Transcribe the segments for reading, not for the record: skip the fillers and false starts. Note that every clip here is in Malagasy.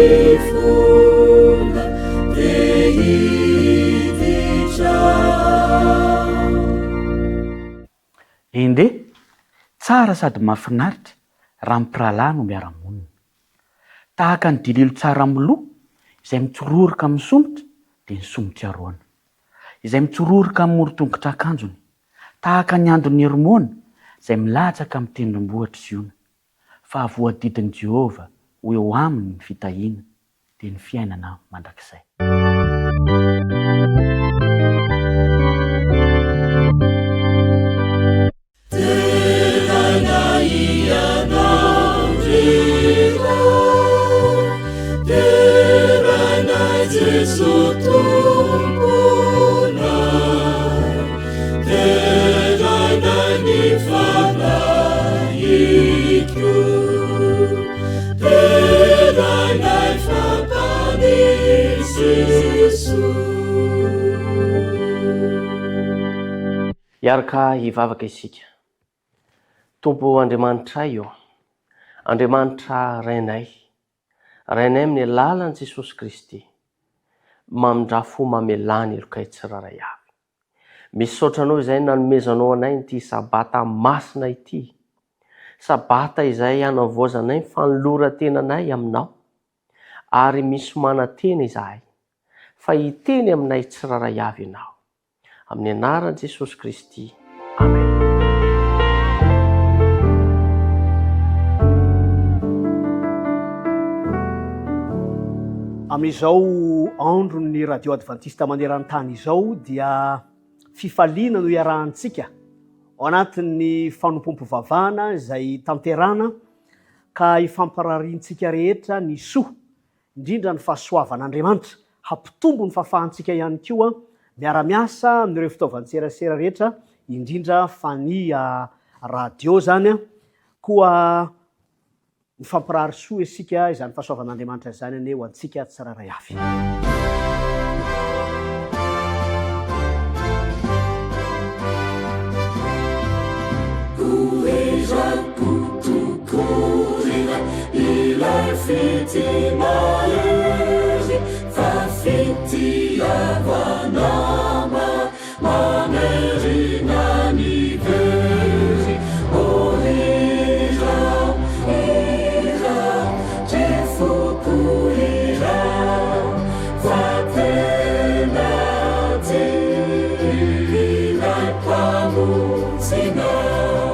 Mifona te hiditra ao. Ende, tsara sady mahafinaritra raha ny mpirahalahy no miara-monina. Tahaka ny dililo tsara miloha izay mitsororoka amin'ny somotra dia ny somotr'i Arona. Izay mitsororoka amin'ny moron-tongotr'akanjony. Tahaka ny andon'i Hermona izay milatsaka amin'ny tendrombohitr'i Ziona. Fa voadidin'i Jehovah ho eo aminy ny fitahiana, dia ny fiainana mandrakizay. Deraina Ianao ry Ray, deraina Jeso Tomponay, deraina ny Fanahiko, deraina fa Mpamonjy Jeso. Hiaraka hivavaka isika. Tompo Andriamanitray ô, Andriamanitra Rainay, Rainay amin'ny alalan'i Jesosy Kristy, mamindrà fo mamelà ny helokay tsirairay avy. Misaotra Anao izay nanomezanao anay ity Sabata masina ity, Sabata izay hanavaozanay ny fanoloran-tenanay Aminao, ary misy manantena izahay fa hiteny aminay tsirairay avy Ianao. Amin'ny anaran'i Jesosy Kristy. Amen. Amin'izao andron'ny Radio Advantista maneran-tany izao dia fifaliana no iarahantsika ao anatin'ny fanompoam-pivavahana izay tanterahana ka ifampirariantsika rehetra ny soa indrindra ny fahasoavan'Andriamanitra, hampitombo ny fahafahantsika ihany koa miara-miasa amin'ireo fitaovan-tserasera rehetra, indrindra fa ny radio izany, koa mifampirary soa isika, izany fahasoavan'Andriamanitra izany anie ho antsika tsirairay avy. Ilay fitia mahery fa fitiavana mamerina ny very. Oh hira, hira, ry foko hira fa tena tia ilay Mpamonjinao.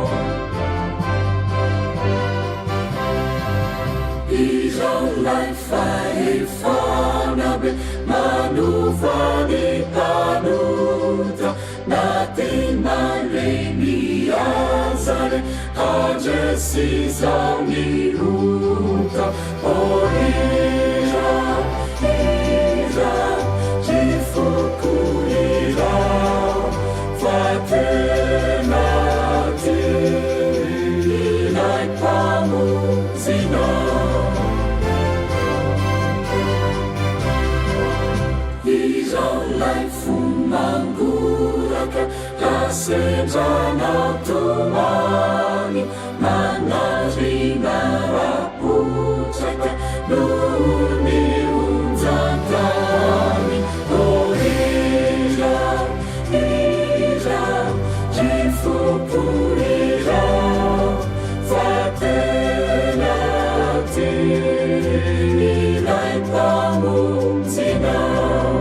Ilay fahefana be manova ny mpanota na dia malemy aza re handresy izao ny ota. Oh hira, hira, ry foko hira fa tena tia ilay Mpamonjinao. Ilay fo mangoraka raha sendra anao tomany manarina rapotraka noho ny onjan-tany. Oh hira, hira, ry foko hira fa tena tia ilay Mpamonjinao.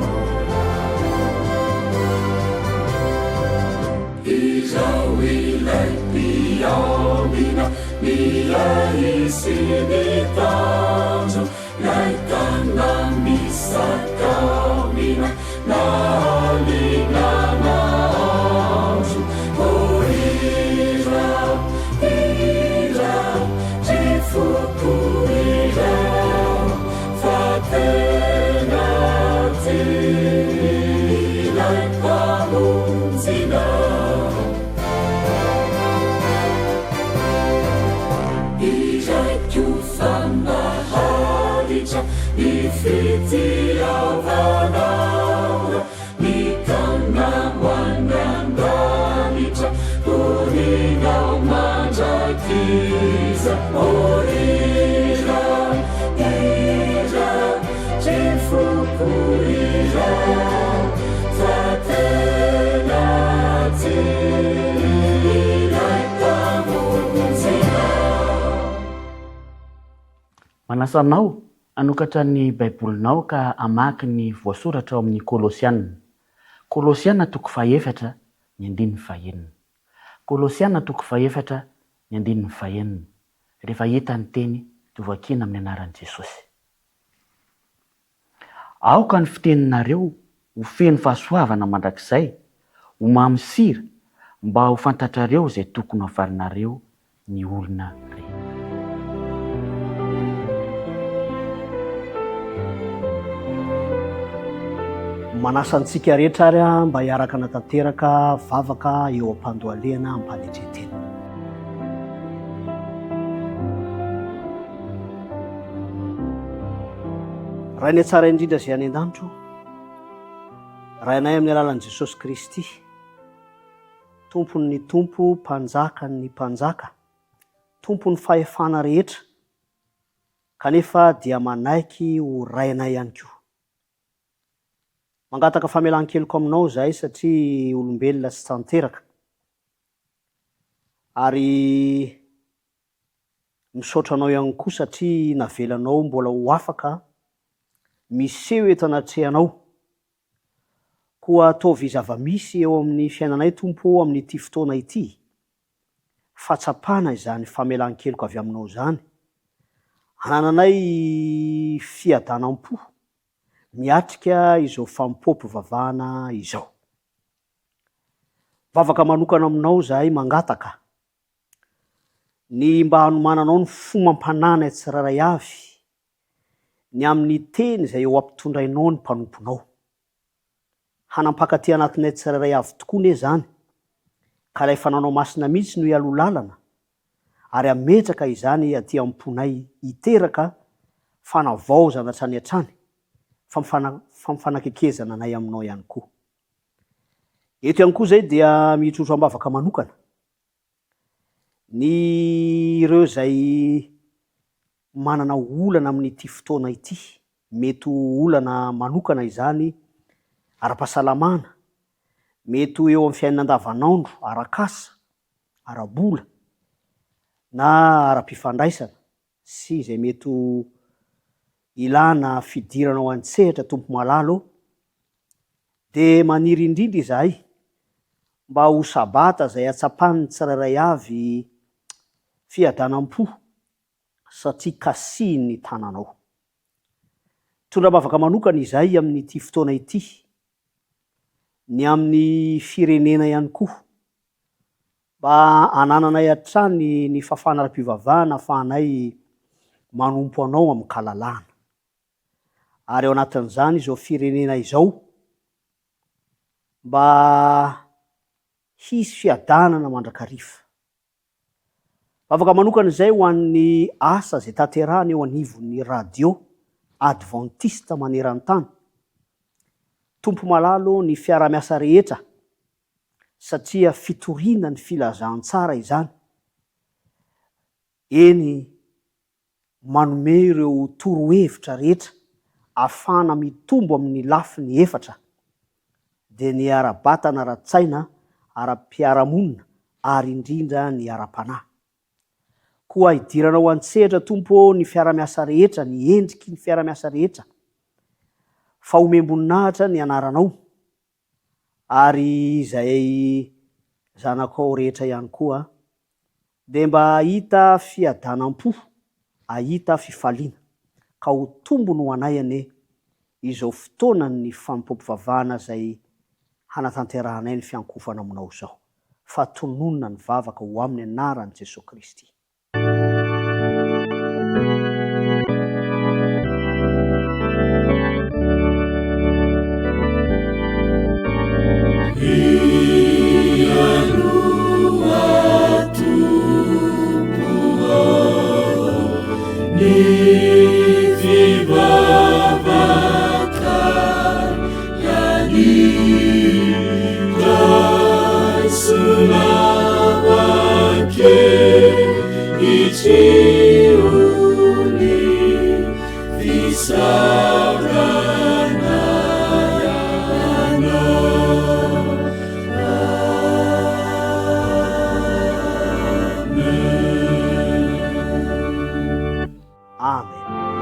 Izao ilay mpiambina miahy sy mitandro Ilay tana-misakamina na alina na andro. Oh hira, hira, ry foko hira fa tena tia ilay Mpamonjinao. Iraiko fa maharitra ny fitiavanao, Mitana ho any an-danitra, honina ao mandrakizay. Oh hira, hira. Manasa anao hanokatra ny Baibolinao ka hamaky ny voasoratra ao amin'ny Kolosiana. Kolosiana toko fahefatra ny andininy fahenina. Kolosiana toko fahefatra ny andininy fahenina. Rehefa hita ny teny dia hovakiana amin'ny anaran'i Jesosy. Aoka ny fiteninareo ho feno fahasoavana mandrakizay, ho mamy sira, mba ho fantatrareo izay tokony havalinareo ny olona rehetra. Manasa antsika rehetra ary aho mba hiaraka hanatanteraka vavaka eo am-pandohalehana am-panetren-tena. Rainay tsara indrindra izay any an-danitra o, Rainay amin'ny alalan'i Jesosy Kristy, Tompon'ny Tompo, Mpanjakan'ny Mpanjaka, Tompon'ny fahefana rehetra, kanefa dia manaiky ho Rainay ihany koa. Mangataka famelan-keloka aminao izahay satria olombelona tsy tanteraka, ary Misaotra anao ihany koa satria navelanao mbola ho afaka miseho eto anatrehanao. Koa ataovy zava-misy eo amin'ny fiainanay Tompo ô amin'ity fotoana ity, fahatsapana izany famelan-keloka avy aminao izany, hanananay fiadanam-po miatrika izao fanompoam-pivavahana izao. Vavaka manokana aminao izahay mangataka Ny mba hanomananao ny fo mampanahy tsirairay avy ny amin'ny teny izay eo ampitondrainao ny mpanomponao. Hanampaka aty anatinay tsirairay avy tokoa anie izany, ka ilay fananao masina mihitsy no hialoha lalana ary hametraka izany aty am-ponay hiteraka fanavaozana hatrany hatrany, fampifanakekezana anay aminao ihany koa. Eto ihany koa izay dia mitrotro am-bavaka manokana. Ny ireo izay manana olana amin'ity fotoana ity, mety ho olana manokana izany ara-pahasalamana, mety ho eo amin'ny fiainana andavanandro, arak'asa, ara-bola, na ara-pifandraisana sy izay mety ho ilana fidirana ao an-tsehatra Tompo malala ô, dia maniry indrindra izahay mba ho Sabata izay hatsapan'ny tsirairay avy fiadanam-po satria kasihin'ny tananao. Mitondra am-bavaka manokana izahay amin'ity fotoana ity, ny amin'ny firenena ihany koa, mba hanananay hatrany ny fahafahana ara-pivavahana ahafahanay manompo Anao amin-kalalahana. Ary ao anatin'izany izao firenena izao mba hisy fiadanana mandrakariva. Vavaka manokana izay ho an'ny asa izay tanterahana eo anivon'ny radio adventiste maneran-tany. Tompo malala ô ny fiarahamiasa rehetra satria fitoriana ny filazantsara izany. Eny manome ireo torohevitra rehetra ahafahana mitombo amin'ny lafiny efatra, dia ny ara-batana, ara-tsaina, ara-piarahamonina ary indrindra ny ara-panahy. Koa hidiranao an-tsehatra Tompo ô ny fiara-miasa rehetra, ny endriky ny fiara-miasa rehetra, fa omem-boninahitra ny anaranao, ary izay zanakao rehetra ihany koa dia mba hahita fiadanam-po, hahita fifaliana, ka ho tombony ho anay anie izao fotoanan'ny fanompoam-pivavahana izay hanatanterahanay ny fiankohofana aminao izao, fa tononina ny vavaka ho amin'ny anaran'i Jesoa Kristy. Amen.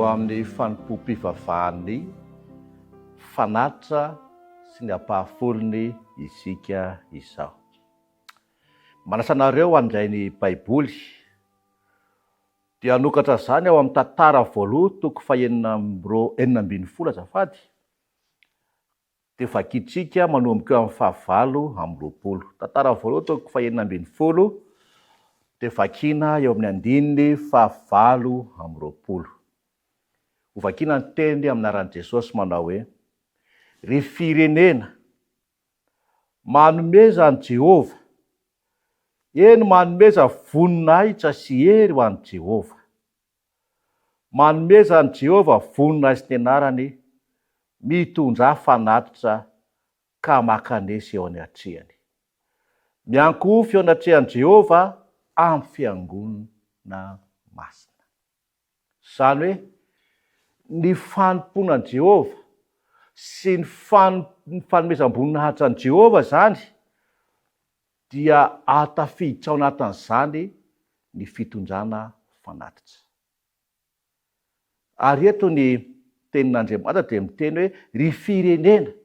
Eo amin'ny fanompoam-pivavahan'ny fanatitra sy ny ampahafolony isika izao. Manasa anareo handray ny Baiboly dia hanokatra izany ao amin'ny Tantara voaloha toko fahenina 16 azafady. Dia vakintsika manomboka eo amin'ny fahavalo amby 20. Tantara voalohany toko fahenina 16 dia vakiana eo amin'ny andininy fahavalo amby 20. Hovakiana ny teny amin'ny anaran'i Jesosy manao hoe, Ry firenena, manomeza an'i Jehovah, eny manomeza voninahitra sy hery ho an'i Jehovah. Manomeza an'i Jehovah voninahitry ny anarany, mitondrà fanatitra ka mankanesa eo anatrehany. Miankohofy eo anatrehan'i Jehovah amin'ny fiangonana masina. Izany hoe, ny fanompoana an'i Jehovah sy ny fanomezam-boninahitra an'i Jehovah izany dia ahatafiditra ao anatin'izany ny fitondrana fanatitra. Ary eto ny tenin'Andriamanitra dia miteny hoe ry firenena,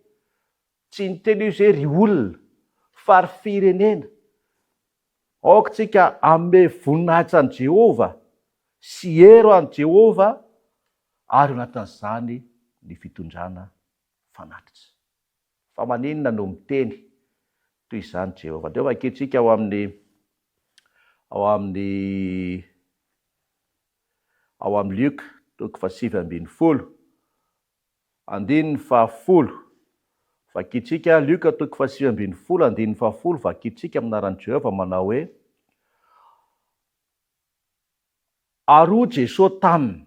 tsy niteny izy hoe ry olona, fa ry firenena, aoka tsika hanome voninahitra an'i Jehovah sy hero an'i Jehovah ary ao anatin'izany ny fitondrana fanatitra. Fa maninona no miteny toy izany Jehovah? Andeha hovakintsika ao amin'ny ao amin'ny ao amin'ny Lioka toko fahasivy 19, andininy fahafolo. Vakintsika Lioka toko fahasivy 19, andininy fahafolo, vakintsika amin'ny anaran'i Jehovah manao hoe, Ary hoy Jesoa taminy,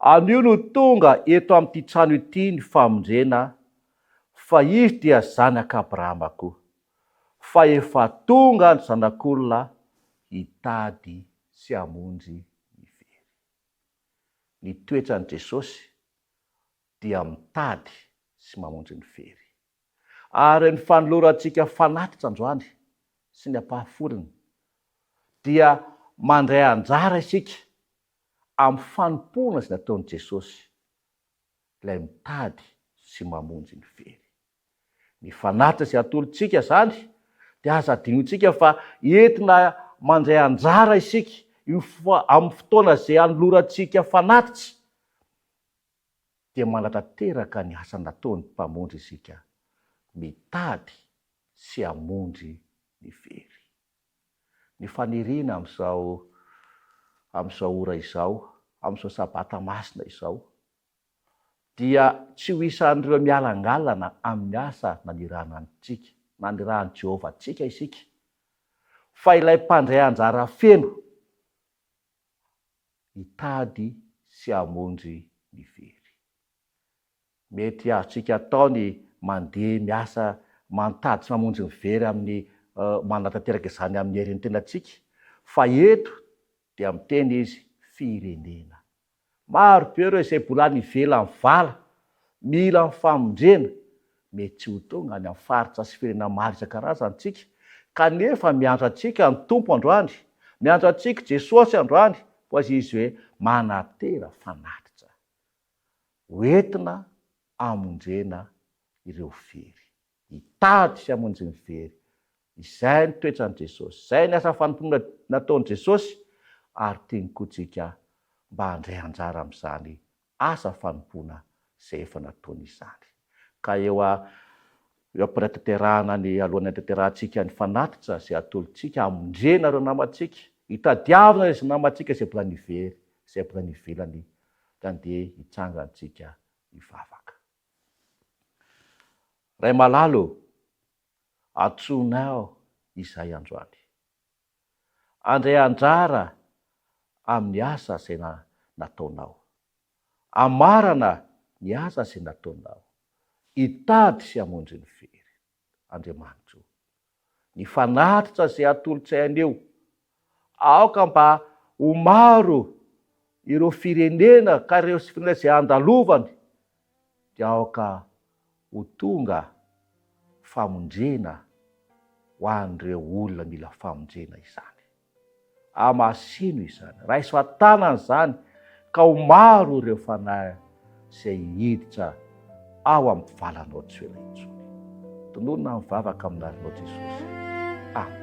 Anio no tonga eto amin'ity trano ity ny famonjena, fa izy dia zanak'i Abrahama koa. Fa efa tonga ny Zanak'olona hitady sy hamonjy ny very. Ny toetran'i Jesosy dia mitady sy mamonjy ny very. Ary ny fanolorantsika fanatitra androany sy ny ampahafolony dia mandray anjara isika amin'ny fanompoana izay nataon'i Jesosy, ilay mitady sy mamonjy ny very. Ny fanatitra izay atolotsika izany dia aza adinointsika fa entina mandray anjara isika io amin'ny fotoana izay anolorantsika fanatitra dia manatanteraka ny asa nataon'ny Mpamonjy isika, mitady sy hamonjy ny very. Ny faniriana amin'izao amin'izao ora izao, amin'izao Sabata masina izao, dia tsy ho isan'ireo mialangalana amin'ny asa nanirahana antsika, nanirahan'i Jehovah antsika isika, fa ilay mpandray anjara feno hitady sy hamonjy ny very. Mety azontsika atao ny mandeha miasa mantady sy mamonjy ny very amin'ny manatanteraka izany amin'ny herin'ny tenantsika, fa eto dia miteny izy firenena. Maro be ireo izay mbola any ivelan'ny vala, mila ny famonjena, mety tsy ho tonga any amin'ny faritra sy firenena maro isan-karazany tsika, kanefa miantso antsika ny Tompo androany, miantso antsika Jesosy androany, hoy Izy hoe, manatera fanatitra ho entina hamonjena ireo very. Hitady sy hamonjy ny very. Izay ny toetran'i Jesosy, izay ny asa fanompoana nataon'i Jesosy, ary tiany koa tsika mba handray anjara amin'izany asa fanompoana izay efa nataony izany. Ka eo a eo am-panatanterahana ny alohan'ny hanatanterahantsika ny fanatitra izay atolotsika hamonjena ireo namantsika, hitadiavina izay namantsika izay mbola nivery, izay mbola nivelany, dia andeha hitsangantsika hivavaka. Ray malala ô, antsoinao izahay androany. Handray anjara amin'ny asa izay nataonao. Hamarana ny asa izay nataonao. Hitady sy hamonjy ny very. Andriamanitra o. Ny fanatitra izay atolotray anio, aoka mba ho maro ireo firenena ka ireo firenena izay andalovany dia aoka ho tonga famonjena ho an'ireo olona mila famonjena izany. Amasino izany, raiso an-tanana izany. Ka ho maro ireo fanahy izay hiditra ao amin'ny valanao tsy ho ela intsony. Tononina ny vavaka amin'ny anaranao Jesosy. Amen.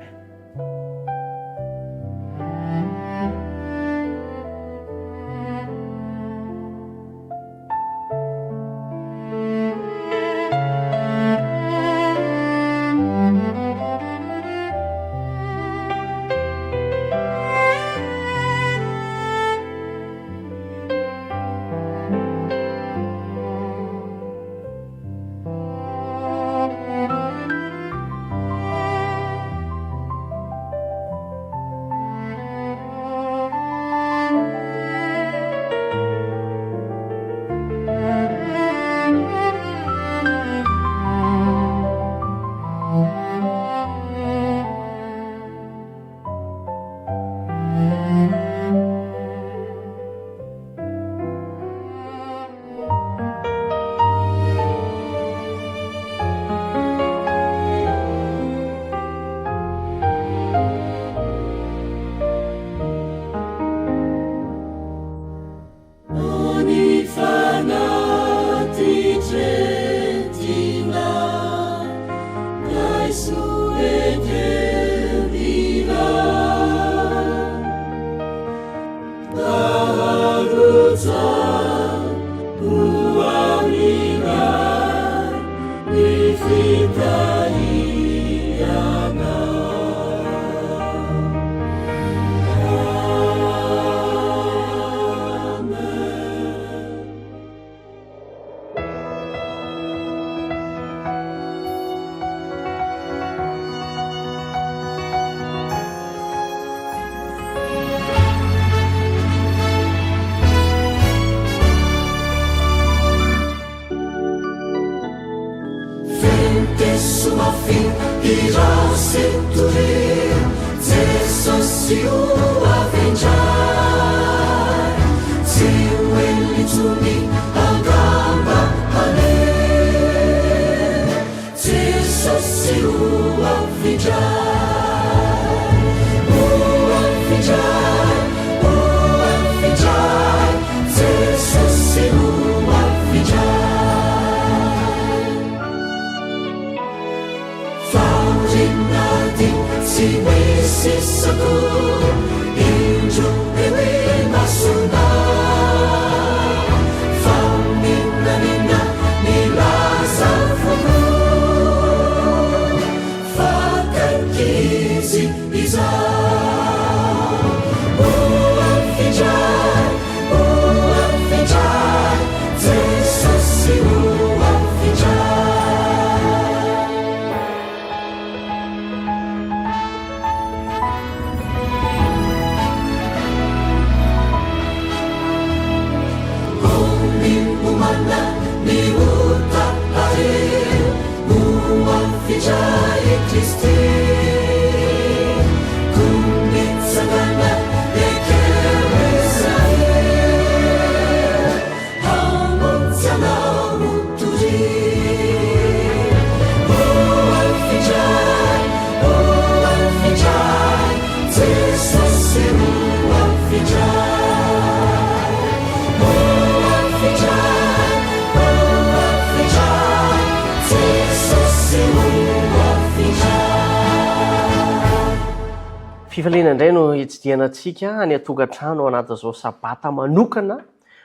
Fifaliana indray no hitsidihana antsika any an-tokantrano ao anatin'izao sabata manokana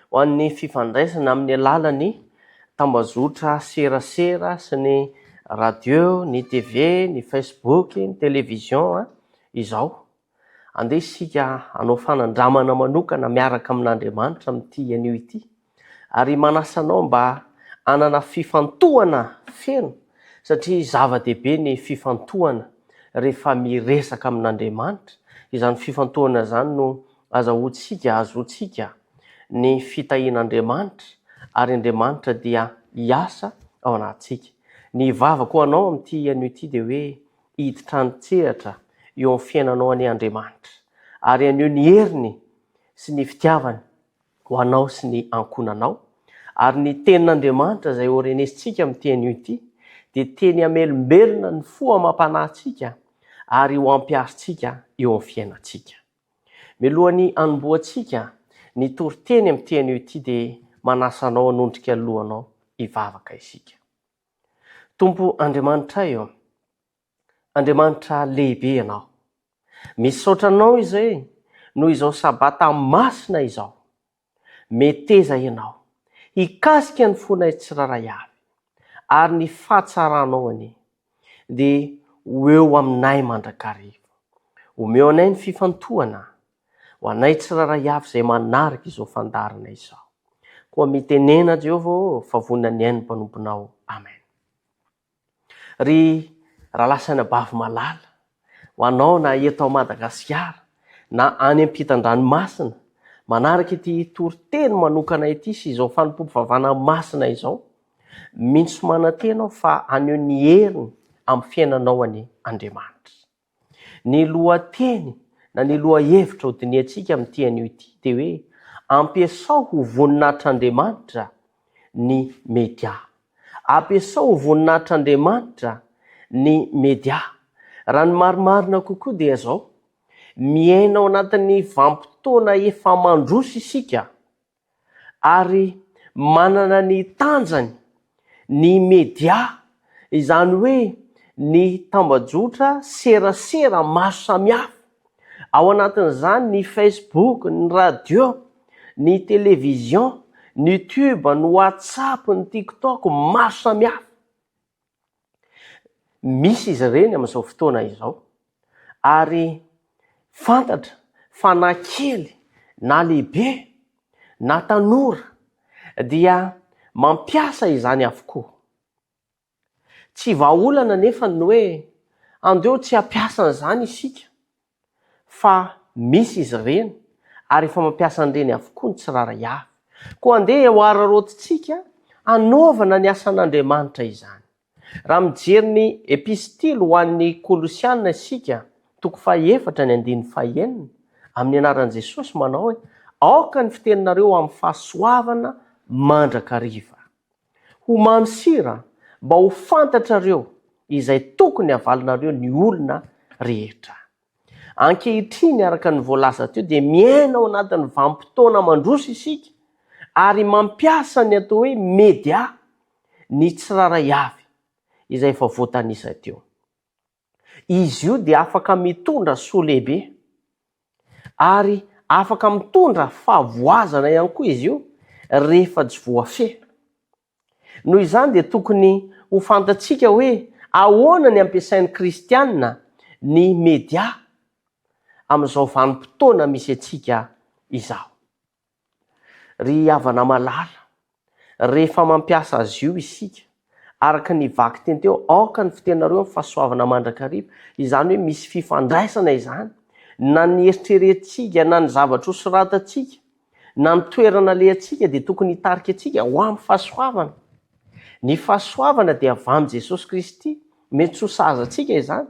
ho an'ny fifandraisana amin'ny alalan'ny tambazotra serasera sy ny radio, ny TV, ny Facebook, ny télévision izao. Andeha isika hanao fanandramana manokana miaraka amin'Andriamanitra amin'ity anio ity. Ary manasa anao mba hanana fifantohana feno satria zava-dehibe ny fifantohana rehefa miresaka amin'Andriamanitra. Izany fifantohana izany no azahoantsika, ahazoantsika ny fitahian'Andriamanitra ary Andriamanitra dia hiasa ao anatintsika. Ny vavako ho anao amin'ity anio ity dia hoe hiditra an-tsehatra eo amin'ny fiainanao anie Andriamanitra ary haneho ny heriny sy ny fitiavany ho anao sy ny ankohonanao. Ary ny tenin'Andriamanitra izay horenesintsika amin'ity anio ity dia teny hamelombelona ny fo amam-panahintsika ary ho ampiharintsika eo amin'ny fiainantsika. Mialohan'ny hanombohantsika Ny toriteny amin'ity anio ity dia manasa anao hanondrika ny lohanao hivavaka isika. Tompo Andriamanitray ô, Andriamanitra lehibe Ianao. Misaotra Anao izay noho izao Sabata masina izao. Meteza Ianao hikasika ny fonay tsirairay avy, ary ny fahatsaranao anie dia ho eo aminay mandrakariva. Omeo anay ny fifantohana ho anay tsirairay avy izay manaraka izao fandaharana izao. Koa mitenena Jehovah ô, fa vonona ny ain'ny mpanomponao. Amen. Ry rahalahy sy anabavy malala, ho anao na eto Madagasikara na any ampitan-dranomasina, manaraka ity toriteny manokana ity sy izao fanompoam-pivavahana masina izao, mino sy manantena aho fa haneho ny heriny amin'ny fiainanao anie Andriamanitra. Ny lohateny na ny lohahevitra hodinihantsika amin'ity anio ity dia hoe Ampiasao ho voninahitr'Andriamanitra ny media. Ampiasao ho voninahitr'Andriamanitra ny media. Raha ny marimarina kokoa dia izao, miaina ao anatin'ny vanim-potoana efa mandroso isika ary manana ny tanjany ny media, izany hoe ny tambajotra serasera maro samihafa, ao anatin'izany ny Facebook, ny radio, ny télévision, ny tube, ny WhatsApp, ny TikTok, maro samihafa. Misy izy ireny amin'izao fotoana izao ary fantatra fa na kely na lehibe na tanora dia mampiasa izany avokoa. Tsy vahaolana anefa ny hoe andeho tsy hampiasa an'izany isika fa misy izy ireny ary efa mampiasa an'ireny avokoa ny tsirairay avy. Koa andeha ho araraotintsika hanaovana ny asan'Andriamanitra izany. Raha mijery ny Epistily ho an'ny Kolosiana isika, toko fahefatra ny andininy fahenina, amin'ny anaran'i Jesosy manao hoe, Aoka ny fiteninareo amin'ny fahasoavana mandrakariva. Ho mamy sira mba ho fantatrareo izay tokony havalinareo ny olona rehetra. Ankehitriny, araka ny voalaza teo, dia miaina ao anatin'ny vanim-potoana mandroso isika ary mampiasa ny atao hoe media ny tsirairay avy, izay efa voatanisa teo. Izy io dia afaka mitondra soa lehibe ary afaka mitondra fahavoazana ihany koa izy io rehefa tsy voafehy. Noho izany dia tokony ho fantatsika hoe ahoana ny ampiasain'ny kristiana ny media amin'izao vanim-potoana misy antsika izao. Ry havana malala, rehefa mampiasa azy io isika, araka ny vakiteny teo, aoka ny fitenareo amin'ny fahasoavana mandrakariva, izany hoe misy fifandraisana izany, na ny eritreretintsika, na ny zavatra hosoratantsika, na ny toerana alehantsika dia tokony hitarika antsika ho amin'ny fahasoavana. Ny fahasoavana dia avy amin'i Jesosy Kristy, mety tsy ho sahaza antsika izany,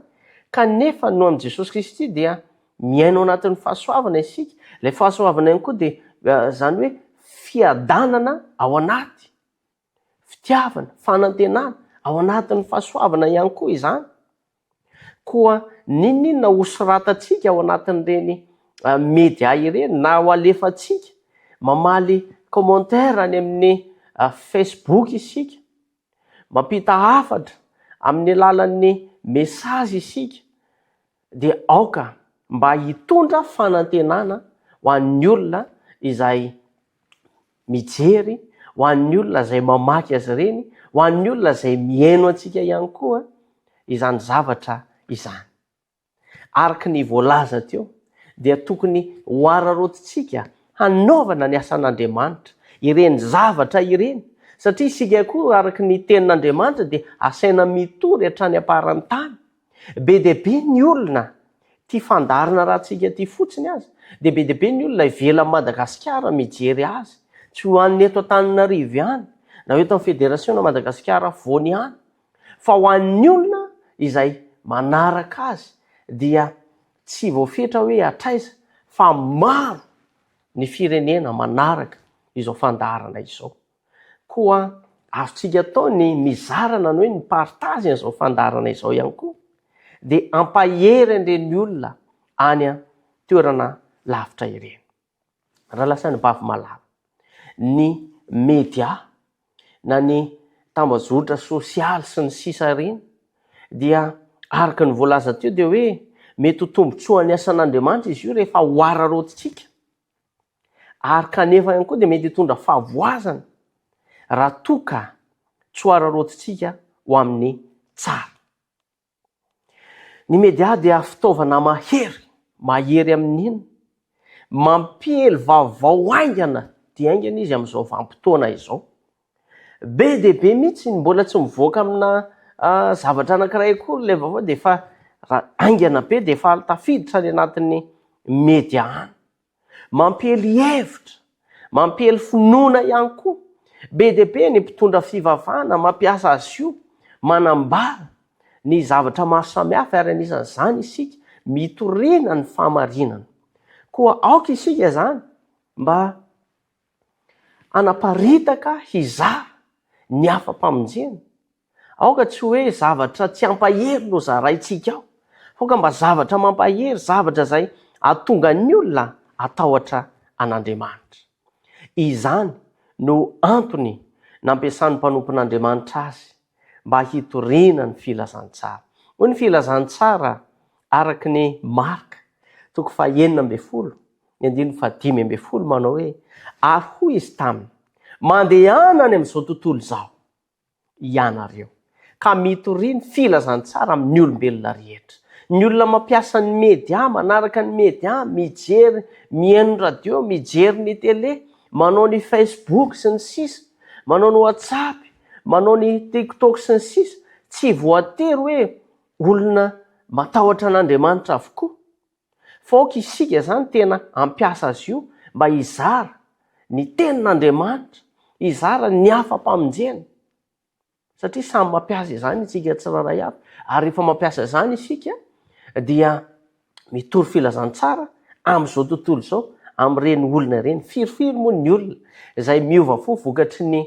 kanefa noho amin'i Jesosy Kristy dia Miaina ao anatin'ny fahasoavana isika. Ilay fahasoavana ihany koa dia izany hoe fiadanana ao anaty, fitiavana, fanantenana, ao anatin'ny fahasoavana ihany koa izany. Koa n'inon'inona hosoratantsika ao anatin'ireny media ireny na ho alefantsika, mamaly commentaire any amin'ny Facebook isika, mampita hafatra amin'ny alalan'ny message isika, dia aoka mba hitondra fanantenana ho an'ny olona izay mijery, ho an'ny olona izay mamaky azy ireny, ho an'ny olona izay mihaino antsika ihany koa izany zavatra izany. Araka ny voalaza teo dia tokony ho araraotintsika hanaovana ny asan'Andriamanitra ireny zavatra ireny satria isika koa araka ny tenin'Andriamanitra dia asaina mitory hatrany am-paran'ny tany. Be dia be ny olona tia fandaharana ratsika ity fotsiny aza dia be dia be ny olona ivelan'i Madagasikara mijery azy, tsy ho an'ny eto Antananarivo ihany na eto amin'ny federasiona Madagasikara afovoany ihany fa ho an'ny olona izay manaraka azy dia tsy voafetra hoe hatraiza fa maro ny firenena manaraka izao fandaharana izao. Koa azontsika atao ny mizara na ny hoe ny partage an'izao fandaharana izao ihany koa dia hampahery an'ireny olona any an-toerana lavitra ireny. Rahalahy sy anabavy malala, ny media na ny tambajotra sosialy sy ny sisa ireny dia araka ny voalaza teo dia hoe mety ho tombontsoan'ny asan'Andriamanitra izy io rehefa hoararaotintsika ary kanefa ihany koa dia mety hitondra fahavoazana raha toa ka tsy hoararaotintsika ho amin'ny tsara. Ny media dia fitaovana mahery, mahery amin'ny inona? Mampiely vaovao haingana dia haingana izy amin'izao vanim-potoana izao. Be dia be mihitsy ny mbola tsy mivoaka amina zavatra anankiray akory ilay vaovao dia efa raha haingana be dia efa tafiditra any anatin'ny media any. Mampiely hevitra, mampiely finoana ihany koa. Be dia be ny mpitondra fivavahana mampiasa azy io, manambara ny zavatra maro samihafa ary anisan'izany isika mitoriana ny fahamarinana. Koa aoka isika izany mba hanaparitaka hizara ny hafa-pamonjena. Aoka tsy hoe zavatra tsy hampahery no zaraintsika ao, fa aoka mba zavatra mampahery, zavatra izay hahatonga ny olona hatahotra an'Andriamanitra. Izany no antony nampiasan'ny mpanompon'Andriamanitra azy mba hitoriana ny filazantsara. Hoy ny filazantsara araka ny Marka, toko fahenina ambin'ny folo, ny andininy fahadimy ambin'ny folo manao hoe, Ary hoy izy taminy, Mandehana any amin'izao tontolo izao, ianareo, ka mitoria ny filazantsara amin'ny olombelona rehetra. Ny olona mampiasa ny media, manaraka ny media, mijery, mihaino radio, mijery ny tele, manao ny Facebook sy ny sisa, manao ny WhatsApp, manao ny TikTok sy ny sisa, tsy voatery hoe olona matahotra an'Andriamanitra avokoa. Fa aoka isika izany tena hampiasa azy io mba hizara ny Tenin'Andriamanitra, hizara ny hafa-pamonjena. Satria samy mampiasa izany isika tsirairay avy. Ary rehefa mampiasa izany isika dia mitory filazantsara amin'izao tontolo izao, amin'ireny olona ireny. Firifiry moa ny olona izay miova fo vokatry ny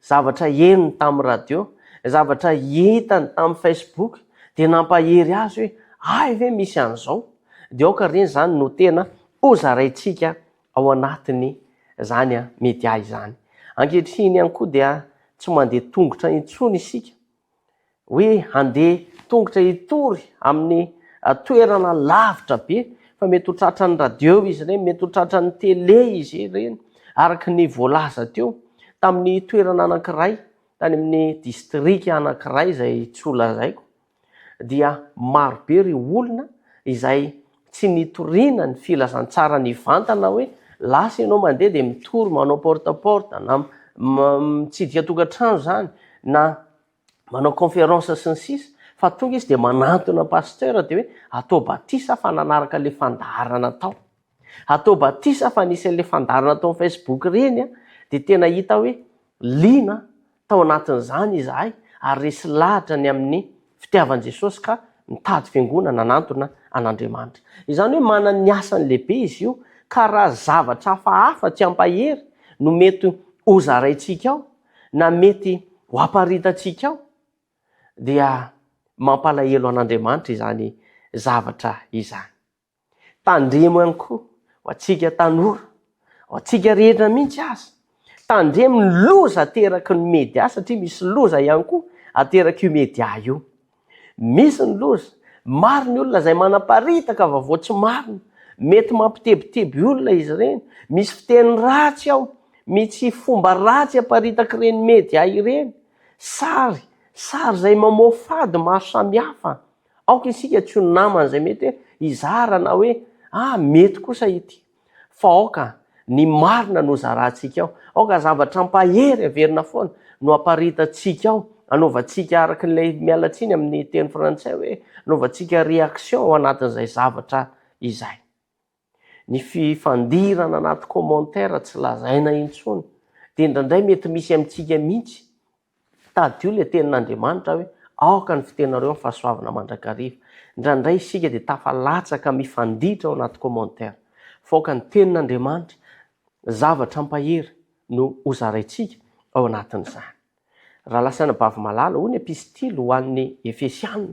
zavatra henony tamin'ny radio, zavatra hitany tamin'ny Facebook dia nampahery azy hoe hay ve misy an'izao? Dia aoka ireny izany no tena hozaraintsika ao anatin'ny izany media izany. Ankehitriny ihany koa dia tsy mandeha tongotra intsony isika hoe handeha tongotra hitory amin'ny toerana lavitra be fa mety ho tratran'ny radio izy ireny, mety ho tratran'ny tele izy ireny, araka ny voalaza teo tamin'ny toerana anankiray tany amin'ny distrika anankiray izay tsy ho lazaiko dia maro be ireo olona izay tsy nitoriana ny filazantsara nivantana hoe lasa ianao mandeha dia mitory manao porte à porte na mitsidika tokantrano izany na manao conférence sy ny sisa fa tonga izy dia manantona pasteur dia hoe atao batisa fa nanaraka ilay fandaharana tao. Atao batisa fa nisy an'ilay fandaharana tao amin'ny Facebook ireny an, dia tena hita hoe liana tao anatin'izany izahay ary resy lahatra ny amin'ny fitiavan'i Jesosy ka mitady fiangonana nanantona an'Andriamanitra. Izany hoe manana ny asany lehibe izy io ka raha zavatra hafahafa tsy hampahery no mety hozaraintsika ao na mety ho aparitantsika ao dia mampalahelo an'Andriamanitra izany zavatra izany. Tandremo ihany koa ho antsika tanora, ho antsika rehetra mihitsy aza. Tandremo ny loza ateraky ny media satria misy loza ihany koa aterak'io media io. Misy ny loza, maro ny olona izay manaparitaka vaovao tsy marina, mety mampitebiteby olona izy ireny, misy fiteny ratsy ao, misy fomba ratsy aparitak'ireny media ireny, sary, sary izay mamoafady maro samihafa. Aoka isika tsy ho naman'izay mety hoe hizara na hoe ah mety kosa ity. Fa aoka ny marina no zarantsika ao. Aoka zavatra hampahery averina foana no aparitantsika ao, anaovantsika araka ilay miala tsiny amin'ny teny frantsay hoe anaovantsika réaction ao anatin'izay zavatra izay. Ny fifandirana anaty commentaire tsy lazaina intsony dia indraindray mety misy amintsika mihitsy Tadidio ilay tenin'Andriamanitra hoe, Aoka ny fitenareo amin'ny fahasoavana mandrakariva. Indraindray isika dia tafalatsaka mifanditra ao anaty commentaire. Fa aoka ny tenin'Andriamanitra, zavatra hampahery no hozaraintsika ao anatin'izany. Rahalahy sy anabavy malala, hoy ny epistily ho an'ny Efesiana,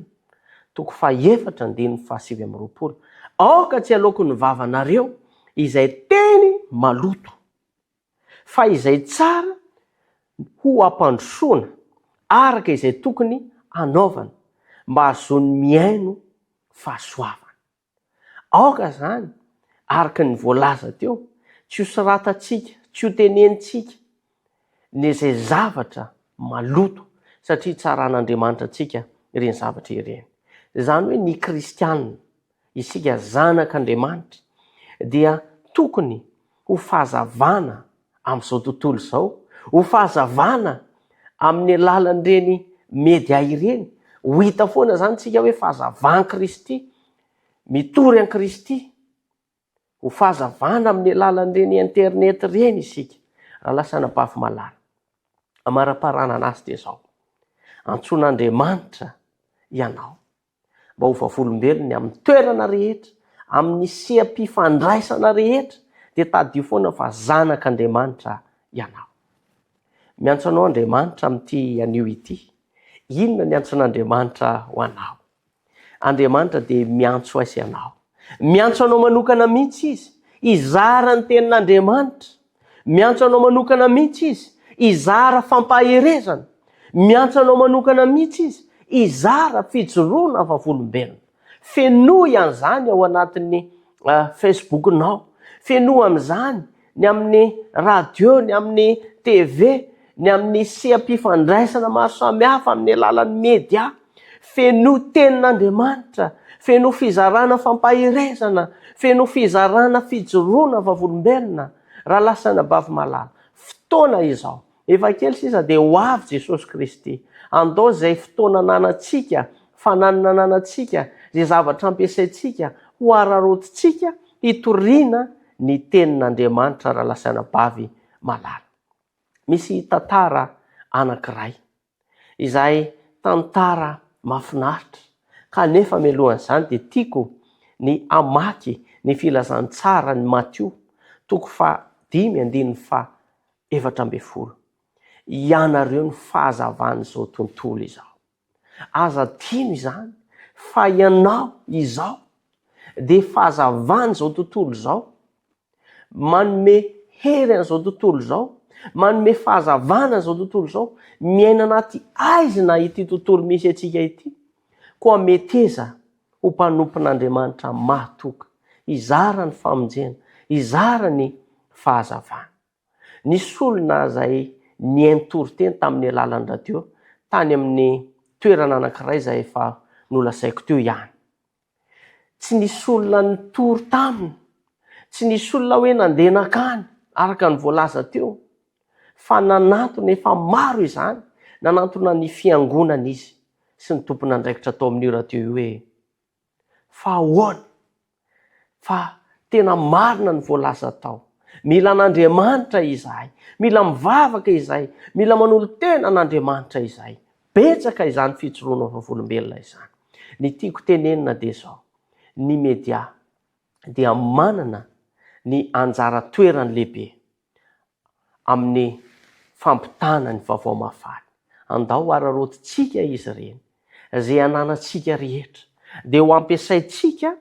toko fahefatra andininy fahasivy amby roapolo, Aoka tsy haloaky ny vavanareo. Izay teny maloto, fa izay tsara ho ampandrosoana araka izay tokony hanaovana mba hahazoany mihaino fahasoavana. Aoka izany, araka ny voalaza teo, tsy hosoratantsika, tsy hotenenintsika ny izay zavatra maloto satria tsaran'Andriamanitra antsika ireny zavatra ireny. Izany hoe ny kristiana, isika zanak'Andriamanitra, dia tokony ho fahazavana amin'izao tontolo izao, ho fahazavana amin'ny alalan'ireny media ireny. Ho hita foana izany tsika hoe fahazavan'i Kristy, mitory an'i Kristy. Ho fahazavana amin'ny alalan'ireny internet ireny isika. Rahalahy sy anabavy malala, amara-paranana azy dia izao, antsoin'Andriamanitra ianao mba ho vavolombelony amin'ny toerana rehetra, amin'ny seha-pifandraisana rehetra, dia tadidio foana fa zanak'Andriamanitra ianao. Miantso anao Andriamanitra amin'ity anio ity. Inona ny antson'Andriamanitra ho anao? Andriamanitra dia miantso ahy sy anao. Miantso anao manokana mihitsy Izy hizara ny tenin'Andriamanitra. Miantso anao manokana mihitsy Izy hizara fampaherezana. Miantso anao manokana mihitsy Izy hizara fijoroana vavolombelona. Fenoy an'izany ao anatin'ny Facebook-nao. Fenoy amin'izany ny amin'ny radio, ny amin'ny TV, ny amin'ny seha-pifandraisana maro samihafa amin'ny alalan'ny media. Feno tenin'Andriamanitra, feno fizarana fampaherezana, feno fizarana fijoroana vavolombelona. Rahalahy sy anabavy malala, fotoana izao. Efa kely sisa dia ho avy Jesosy Kristy. Andao izay fotoana ananantsika, fananana ananantsika, izay zavatra ampiasaintsika, ho araraotintsika hitoriana ny tenin'Andriamanitra rahalahy sy anabavy malala. Misy tantara anankiray izay tantara mahafinaritra kanefa mialohan'izany dia tiako ny hamaky ny filazantsaran'i Matio toko fahadimy andininy faha 14. Ianareo no fahazavan'izao tontolo izao. Aza adino izany fa ianao izao dia fahazavan'izao tontolo izao, manome hery an'izao tontolo izao, manome fahazavana an'izao tontolo izao, miaina anaty aizina ity tontolo misy antsika ity, koa meteza ho mpanompon'Andriamanitra mahatoky, hizara ny famonjena, hizara ny fahazavana. Nisy olona izay nihaino toriteny tamin'ny alalan'ny radio tany amin'ny toerana anankiray izay efa nolazaiko teo ihany. Tsy nisy olona nitory taminy, tsy nisy olona hoe nandeha nankany araka ny voalaza teo, fa nanantona, efa maro izany, nanantona ny fiangonana izy sy ny tompon'andraikitra tao amin'io radio io hoe, Fa ahoana? Fa tena marina ny voalaza tao. Mila an'Andriamanitra izahay. Mila mivavaka izahay. Mila manolo-tena an'Andriamanitra izahay. Betsaka izany fijoroana vavolombelona izany. Ny tiako tenenina dia izao, ny media dia manana ny anjara toerany lehibe amin'ny fampitana ny vaovao mahafaly. Andao hararaotintsika izy ireny, izay ananantsika rehetra, dia ho ampiasaintsika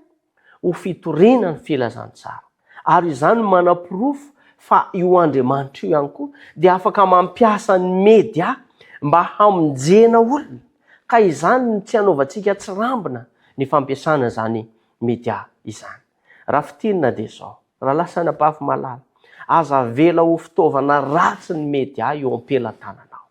ho fitoriana ny filazantsara. Ary izany no manaporofo fa io Andriamanitra io ihany koa dia afaka mampiasa ny media mba hamonjena olona, ka izany no tsy hanaovantsika tsirambina ny fampiasana izany media izany. Raha fintinina dia izao, rahalahy sy anabavy malala, aza avela ho fitaovana ratsy ny media eo am-pelatananao.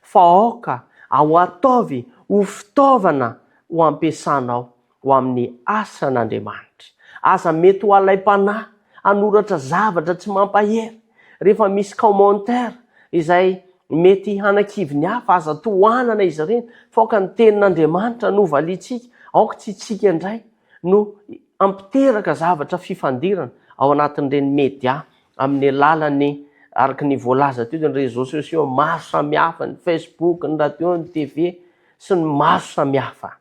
Fa aoka ho ataovy ho fitaovana ho ampiasanao ho amin'ny asan'Andriamanitra. Aza mety ho alaim-panahy hanoratra zavatra tsy mampahery. Rehefa misy commentaire izay mety hanakivy ny hafa, aza tohanana izy ireny, fa aoka ny tenin'Andriamanitra no valiantsika, aoka tsy isika indray no hampiteraka zavatra fifandirana ao anatin'ireny media amin'ny alalan'ny araka ny voalaza teo dia ny réseaux sociaux maro samihafa, ny Facebook, ny radio, ny TV sy ny maro samihafa.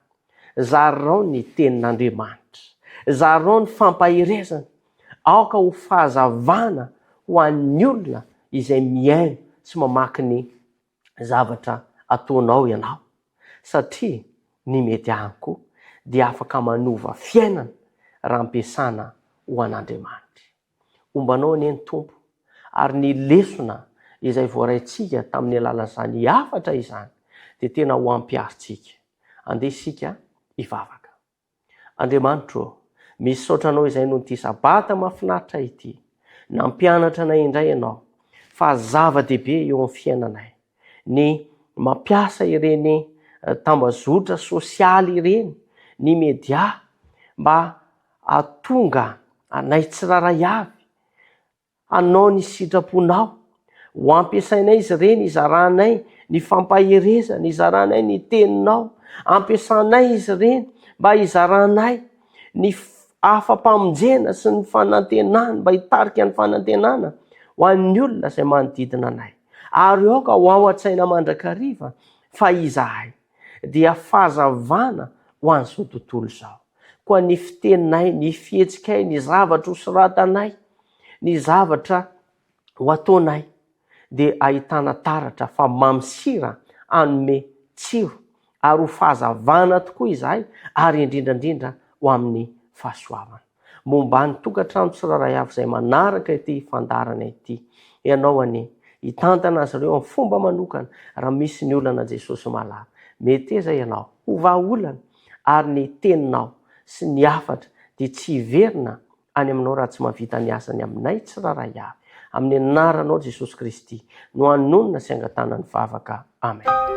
Zarao ny tenin'Andriamanitra. Zarao ny fampaherezana. Aoka ho fahazavana ho an'ny olona izay mihaino sy mamaky ny zavatra ataonao ianao satria ny media ihany koa dia afaka manova fiainana raha ampiasana ho an'Andriamanitra. Homba anao anie ny Tompo, ary ny lesona izay voaraintsika tamin'ny alalan'izany hafatra izany dia tena ho ampiharintsika. Andeha isika hivavaka. Andriamanitro ô, misaotra Anao izay noho ity Sabata mahafinaritra ity. Nampianatra anay indray Ianao fa zava-dehibe eo amin'ny fiainanay ny mampiasa ireny tambazotra sosialy ireny, ny media, mba hahatonga anay tsirairay avy hanao ny sitraponao. Ho ampiasainay izy ireny hizaranay ny fampaherezana, hizaranay ny teninao. Ampiasanay izy ireny mba hizaranay ny afa-pamonjena sy ny fanantenana, mba hitarika ny fanantenana ho an'ny olona izay manodidina anay. Ary aoka ho ao an-tsaina mandrakariva fa izahay dia fahazavana ho an'izao tontolo izao. Koa ny fiteninay, ny fihetsikay, ny zavatra hosoratanay, ny zavatra ho ataonay dia ahitana taratra fa mamy sira hanome tsiro ary ho fahazavana tokoa izahay ary indrindra indrindra ho amin'ny fahasoavana. Momba ny tokantrano tsirairay avy izay manaraka ity fandaharana ity. Ianao anie hitantana azy ireo amin'ny fomba manokana raha misy ny olana Jesosy malala. Meteza ianao ho vahaolana ary ny teninao sy ny hafatra dia tsy hiverina any aminao raha tsy mahavita ny asany aminay tsirairay avy. Amin'ny anaranao Jesosy Kristy no anonona sy angatahana ny vavaka. Amen.